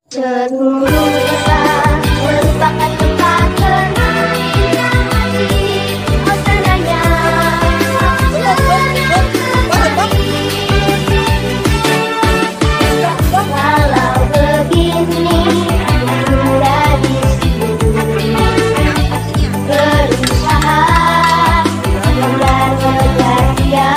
Cemburu merupakan tempat bermain yang asik, suasananya senang sekali. Kalau begini sudah di sini, berusaha mengejar dia.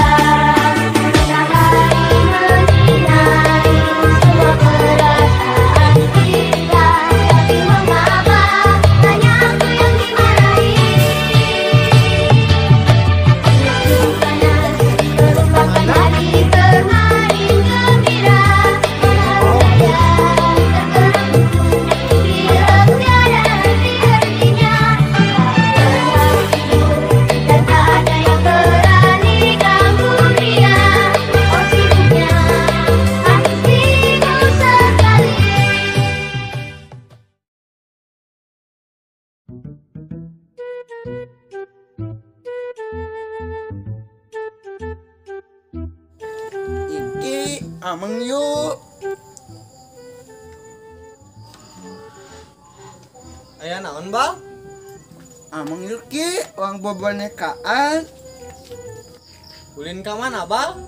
Iki ameng yuk. Aya naon, Bang? Ameng yuk ki, uang bobonekaan. Ulin ka mana, Bang?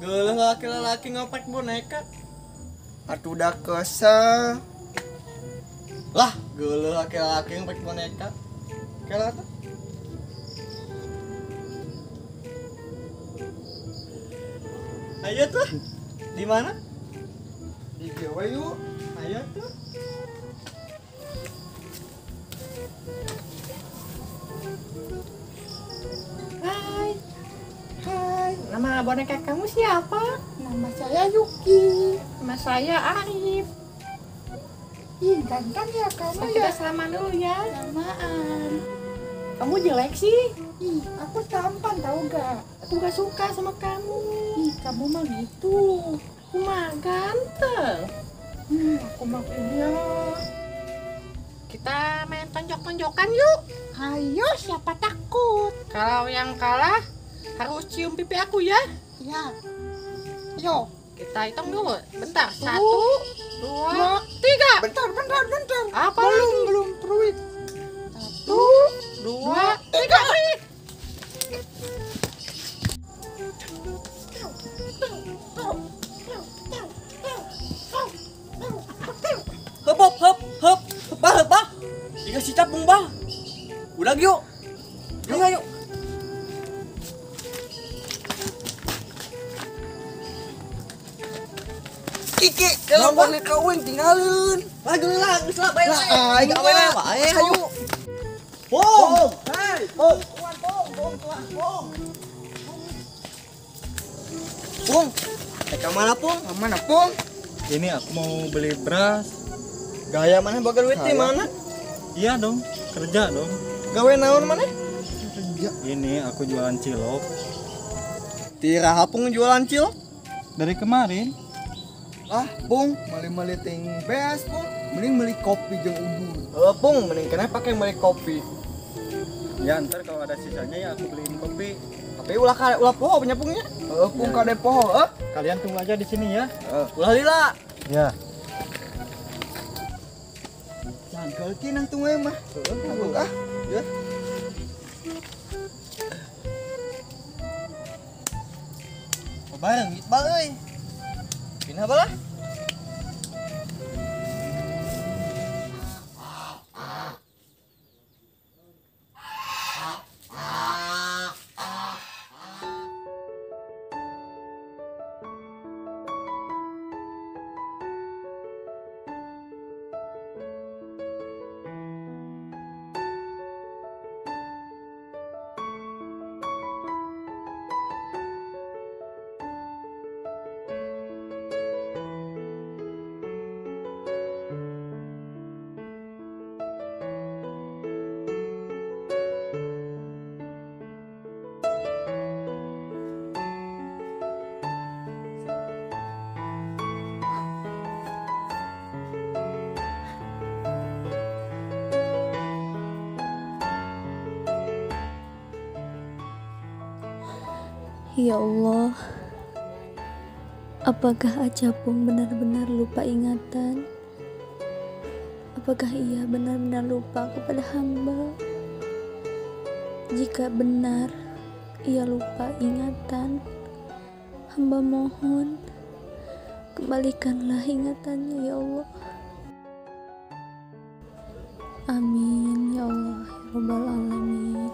Geuleuh laki-laki ngopek boneka. Atuh da kesel. Lah, geuleuh laki-laki ngopek boneka. Kela tuh. Ayo tuh. Di mana? Di Jawa yuk. Ayo tuh. Hai. Hai. Nama boneka kamu siapa? Nama saya Yuki. Nama saya Arif. Ih, ganteng ya kamu ya. Kita salaman dulu ya. Samaan. Kamu jelek sih. Ih, aku tampan tau gak? Aku gak suka sama kamu. Ih, kamu mah gitu. Aku mah ganteng. Aku mah punya. Kita main tonjok-tonjokan yuk. Ayo, siapa takut? Kalau yang kalah harus cium pipi aku ya. Ya. Yo. Kita hitung dulu. Bentar. 1, 2, 3. Bentar, bentar, bentar. Apa belum, lagi? Belum peruit. 1, 2, 3. Hop hop hop hop, bah bah, dikasih capung bah. Udah yuk, yuk yuk. Iki, kalau boneka uing tinggalin. Lagi lah, geus lah bae. Lah, aing bae bae, hayu. Pung, hei, pung, tuan pung, pung tuan pung. Pung, ka mana pung? Ka mana pung? Ini aku mau beli beras. Gaya mana boga duit di mana? Iya dong, kerja dong. Gawe naon mana? Kerja. Ini aku jualan cilok. Tira pung jualan cilok? Dari kemarin. Ah, pung, mali-mali ting beas, pung. Mending beli kopi jeung ubur. Pung, mending kena pakai beli kopi. Ya, ntar kalau ada sisanya ya aku beliin kopi. Tapi ulah ulah poho punya pungnya. Pung kade poho, Kalian tunggu aja di sini ya. Ulah lila. Ya. Jangkel ki nang tunggu mah. Heeh, ah. Ya. Bareng bal euy. Pindah balah. Ya Allah, apakah Acapung benar-benar lupa ingatan? Apakah ia benar-benar lupa kepada hamba? Jika benar ia lupa ingatan, hamba mohon kembalikanlah ingatannya ya Allah. Amin ya Allah ya Rabbal Alamin.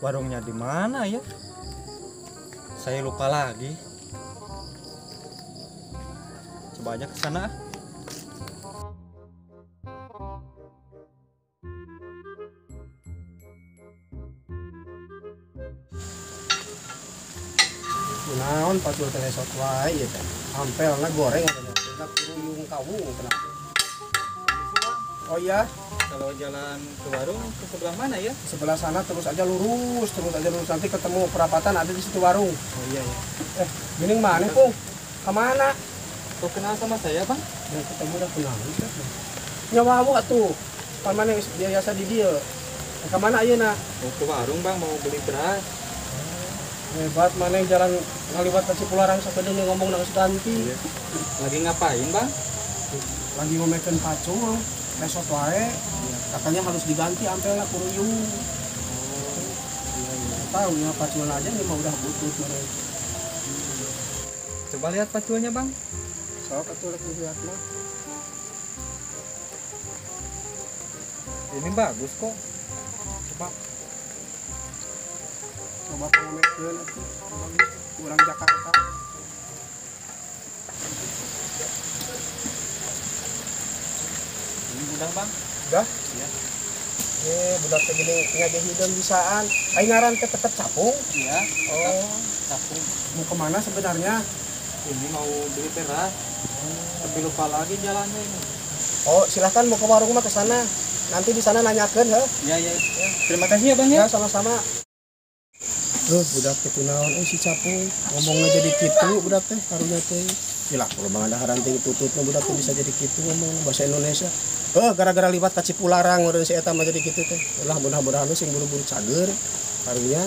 Warungnya di mana ya? Saya lupa lagi. Coba aja ke sana. Kunaon pacul teh sok wae ieu teh. Ampelna goreng atuh kuruyung kawung kenapa? Oh iya, kalau jalan ke warung ke sebelah mana ya? Ke sebelah sana terus aja lurus nanti ketemu perapatan ada di situ warung. Oh iya ya. Gini mana, Pung? Kemana? Kau kenal sama saya, Bang? Ya, ketemu udah kenal. Nyawamu atuh. Pamane biasa di dieu. Kemana ayeuna? Mau ke warung, Bang, mau beli beras. Hebat mana jalan ngaliwat ke Cipularang sakedeung ngomong nang ganti. Iya. Lagi ngapain, Bang? Lagi ngomekeun pacul. Besok wae, katanya harus diganti ampelna kuruyung. Oh, iya. Tahu ya pacul aja ini mah udah butut mereka. Coba lihat paculnya, Bang. Sok atuh rek dilihat mah. Ini bagus kok. Coba. Coba pangomekeun atuh. Bagus. Kurang Jakarta. Ini udah, Bang? Udah? Iya. Budak teh gini ngage hideung bisaan. Ai ngaran teh tetep Capung? Iya. Oh, Capung. Mau kemana sebenarnya? Ini mau beli beras. Tapi lupa lagi jalannya ini. Oh, silahkan mau ke warung mah ke sana. Nanti di sana nanyakeun heuh. Iya, iya. Terima kasih ya, Bang ya. Ya, sama-sama. Budak teh kunaon si Capung ngomongna jadi kitu budak teh karunya teh. Gila, kalau bang ada haranting tututna budak teh bisa jadi kitu ngomong bahasa Indonesia. Gara-gara liwat ka Cipularang urang si eta mah jadi kitu teh. Ulah mudah-mudahan sing buru-buru cager karunya.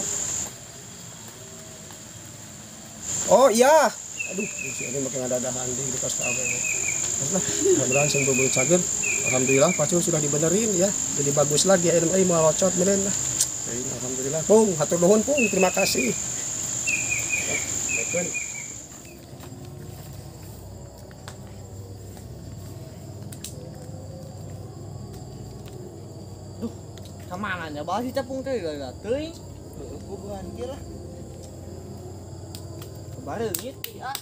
Oh iya. Aduh, si ini makin ada-adahan di kos ka awewe. Terus lah, mudah-mudahan sing buru-buru cager. Alhamdulillah pacul sudah dibenerin ya. Jadi bagus lagi ayeuna euy moal locot meureun lah. Alhamdulillah. Pung, hatur nuhun Pung, terima kasih. Assalamualaikum. Duh, kemana nya bah si Capung teh gara-gara teuing. Heueuh, bubuhan kieu lah. Bareungit ah.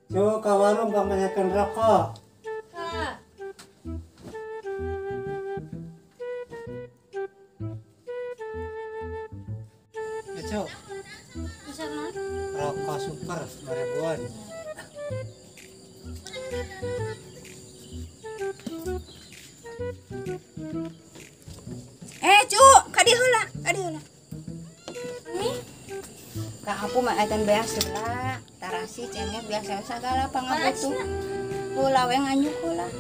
Yo ka warung kebanyakan rokok. Ha. Cok. Rokok super 2000-an. Cu, kadi heula, kadi heula. Nih. Ka aku mah atan beas heula, tarasi cengek biasa sagala pangabutuh. Heula we nganyuk heula.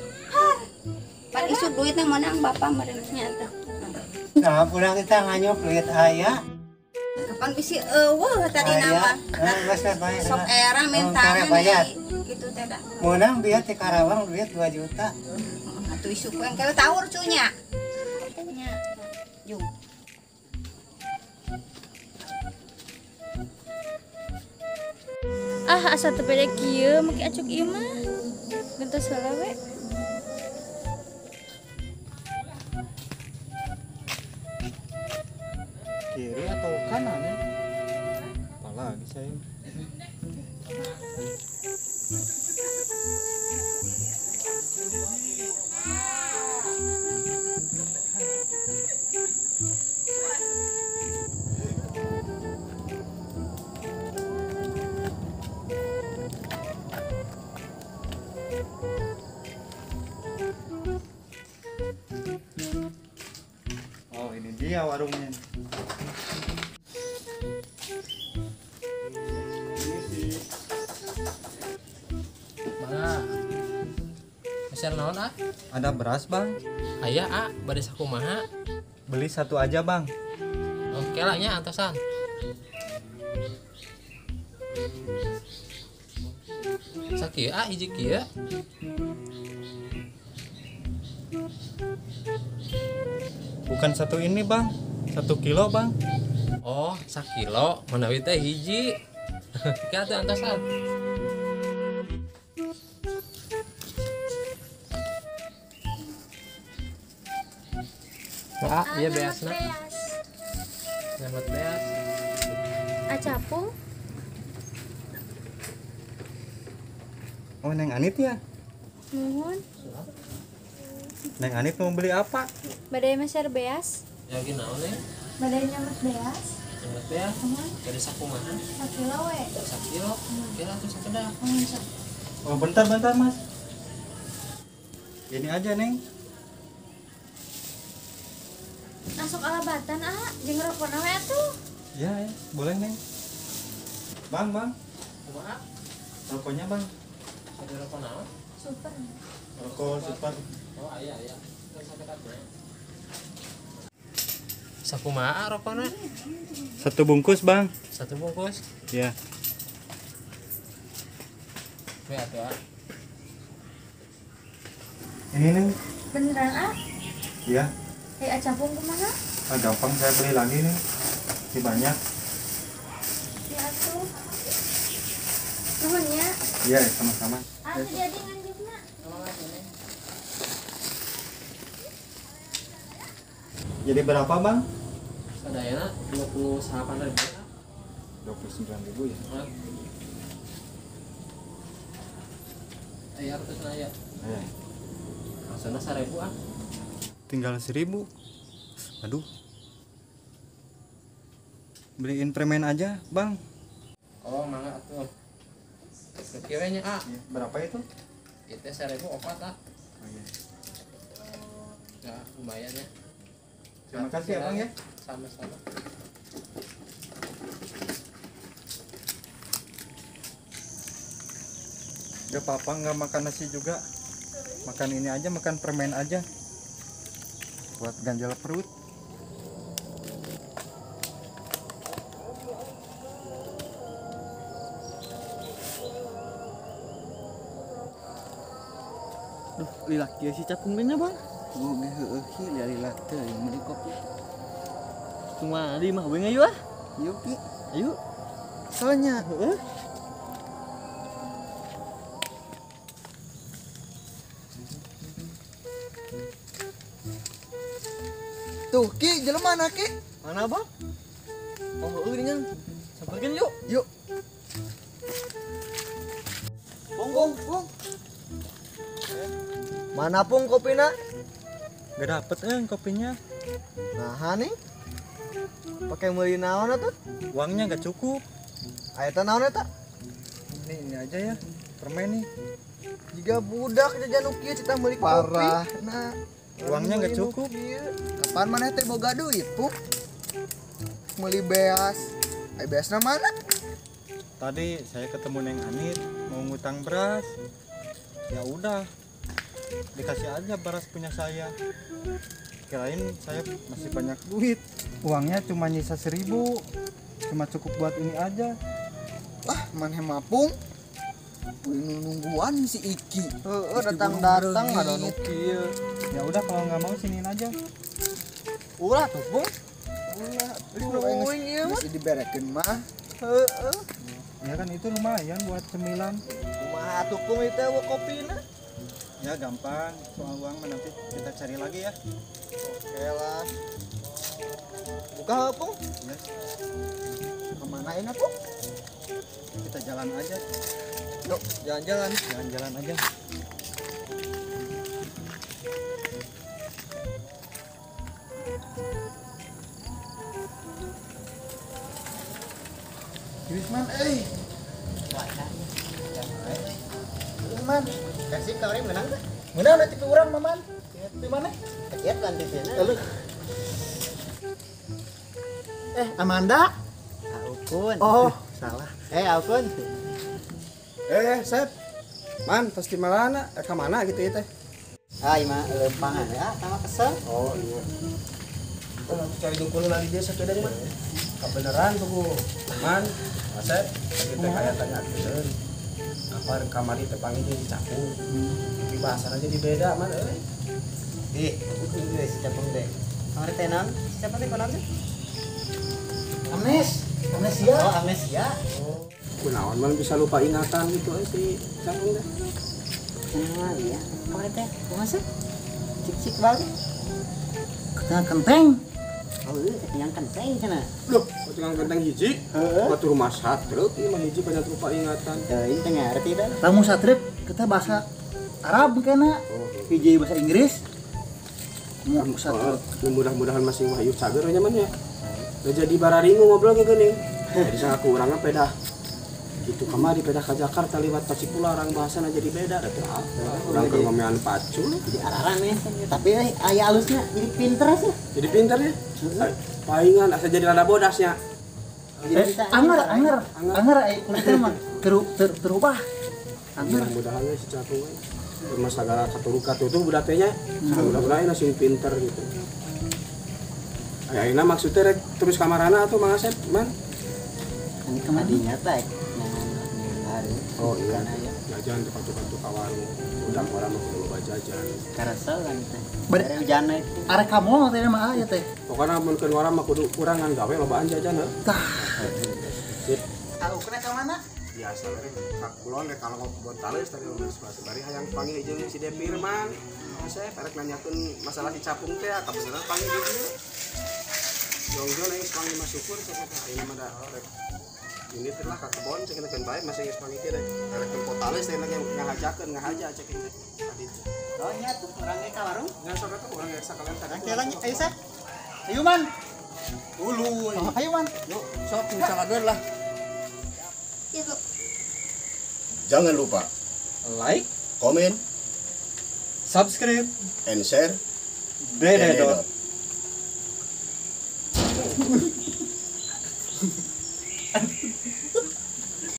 Pan isuk duitna menang bapak meureun nya teh. Nah, pulang kita nganyuk duit aya. Kapan bisi eueuh tadi nama. Sok era minta gitu teh da. Menang biar di Karawang duit 2 juta. Atuh isuk we engke tawur cunya. Nya. Jung. Ah, asa teu pede kieu make acuk ieu mah. Gentos heula we. Kiri atau kanan ya? Apalagi saya. Oh, ini dia warungnya. Ini si Share naon ah? Ada beras bang? Aya ah, bade sakumaha? Beli satu aja bang. Oke lah nya antosan. Sakieu ah hiji kieu. Bukan satu ini bang, 1 kilo bang. Oh, sakilo, manawi teh hiji. Kieu atuh antosan. Pak, iya beasna. Selamat beas. Acapung. Oh, Neng Anit ya? Nuhun. Neng Anit mau beli apa? Badai meser beas. Ya gini naon Neng? Badai nyamet beas. Nyamet beas? Dari sakumaha? Sakilo we. Sakilo? Kira tuh sakedah. Oh, bentar Mas. Ini aja Neng. Masuk alabatan ah, jeung rokona we atuh. Ya, ya, boleh Neng. Bang, bang. Kumaha? Rokoknya bang. Ada rokok naon? Super. Rokok super. Oh, aya aya. Sakumaha rokona? 1 bungkus, Bang. 1 bungkus? Ya. We atuh ah. Ini Neng. Beneran ah? Iya. Acapung kumaha? Ah, gampang saya beli lagi nih. Masih banyak. Ya atuh. Nuhun ya. Iya, sama-sama. Ah, jadi nganjukna. Jadi berapa, Bang? Sadayana 28.000. 29.000 ya? Aya ratus aya. Aya. Maksudna 1.000 ah. Tinggal 1.000. Aduh. Beliin permen aja, Bang. Oh, mangga atuh. Kieu nya ah. Ya, berapa itu? Itu 1.004 ah. Oh, iya. Ya, lumayan ya. Terima kasih ya, Bang ya. Sama-sama. Gak apa-apa, nggak makan nasi juga. Makan ini aja, makan permen aja. Buat ganjal perut. Duh, lila kieu si capung nya, Bang. Oh, heueuh ki lila teh meuli kopi. Kumaha di mah we ayo ah. Yuk Ki. Ayo. Soalnya heeh. Tuh Ki, jelema mana Ki? Mana, Bang? Oh, heueuh dengan. Samperkeun yuk. Yuk. Bong, bong, bong. Mana pung kopina? Gak dapet kopinya. Nah nih, pakai meuli naon atuh? Uangnya gak cukup. Aya teh naon eta? Nih ini aja ya, permen nih. Jika budak jajan nu kieu cita meuli kopi. Nah, uangnya gak cukup. Kapan maneh teh boga duit, Puh? Meuli beas. Aya beasna mana? Tadi saya ketemu Neng Anit mau ngutang beras. Ya udah, dikasih aja beras punya saya. Kirain saya masih banyak duit. Uangnya cuma nyisa 1.000. Cuma cukup buat ini aja. Wah, maneh mapung. Nungguan si Iki. Heeh, datang-datang ada nu kieu. Ya udah kalau nggak mau siniin aja. Ulah tuh, Bung. Ulah, uing ieu mah. Masih diberekeun mah. Heeh. Ya kan itu lumayan buat cemilan. Kumaha tuh Pung itu kopina? Ya gampang, soal uang mah nanti kita cari lagi ya. Oke lah. Buka Pung? Ya. Kemana ini Pung? Kita jalan aja. Yuk, jalan-jalan. Jalan-jalan aja. Wisman, eh. Wisman, kasih ke orang menang tuh. Menang nanti ke orang, Maman. Di mana? Keciat kan di sini. Lalu. Amanda. Aukun. Oh, salah. Aukun. Sep. Man, tos di mana? Ka mana gitu ya teh? Ah, ieu mah lempangan ya, sama kesel. Oh iya. Kita cari dukun lagi dia sakedeung mah. Kebenaran tuh, man. Asep, kita kayak tanya keun. Apa kamari teh panggil si Capung. Tapi bahasana jadi beda man euy. Ih, geus si Capung teh. Kamari teh naon? Si Capung teh kunaon sih? Amnesia. Oh, amnesia. Oh. Kunaon man bisa lupa ingatan gitu euy si Capung teh. Nah, iya. Kamari teh kumaha sih? Cik-cik balik. Ketengah kenteng. Oh, iya, ketinggalan kenteng cenah. Loh, ketinggalan kenteng hiji? Heeh. Batur rumah satruk ieu mah hiji banyak lupa ingatan. Teuing teh ngarti dah. Lamun satruk kita bahasa Arab kena. Oh, hiji bahasa Inggris. Mun satruk mudah-mudahan masih wahyu cager nya man ya. Da jadi bararingu ngobrol ge geuning. Jadi sangat kurangna pedah. Gitu kamari pedah ka Jakarta liwat Pacipularang bahasana jadi beda da teh apa. Urang keur ngomean pacul. Jadi ararame tapi aya alusna jadi pinter sih. Jadi pinter ya? Palingan asa jadi rada bodasnya. Anger aya kulitna mah terubah. Anger. Mudah-mudahan si Capung we. Rumah sagala katuruka tuh budak teh nya. Mudah-mudahan sing pinter gitu. Ayeuna maksudnya rek terus kamarana atuh Mang Asep, man? Kemadinya teh. Oh iya, jajan tukang-tukang ka warung. Udah orang mah kudu loba jajan. Karasel kan teh. Bare hujan we. Arek ka mall teh mah aya teh. Pokona mun keur warang mah kudu kurangan gawe lobaan jajan heuh. Tah. Sip. Tahu kena ka mana? Biasa we ka kulon rek kalau kebon tales tadi geus bari hayang panggil jeung si Depirman. Saya rek nanyakeun masalah si Capung teh kabeneran panggil di dieu. Jongjon aing geus panggil mah syukur cek teh ayeuna mah da rek ini teh lah ka kebon cek teh bae masih geus panggil teh rek potales teh lagi ngahajakeun ngahaja cek teh tadi. Oh nya tuh urang ge ka warung. Nya sok atuh urang ge sakalian tadi. Ayo ayo Sep. Ayo man. Ulu. Ayo man. Yuk, sok misalkan lah. Yuk. Jangan lupa like, comment, subscribe, and share. Dededot.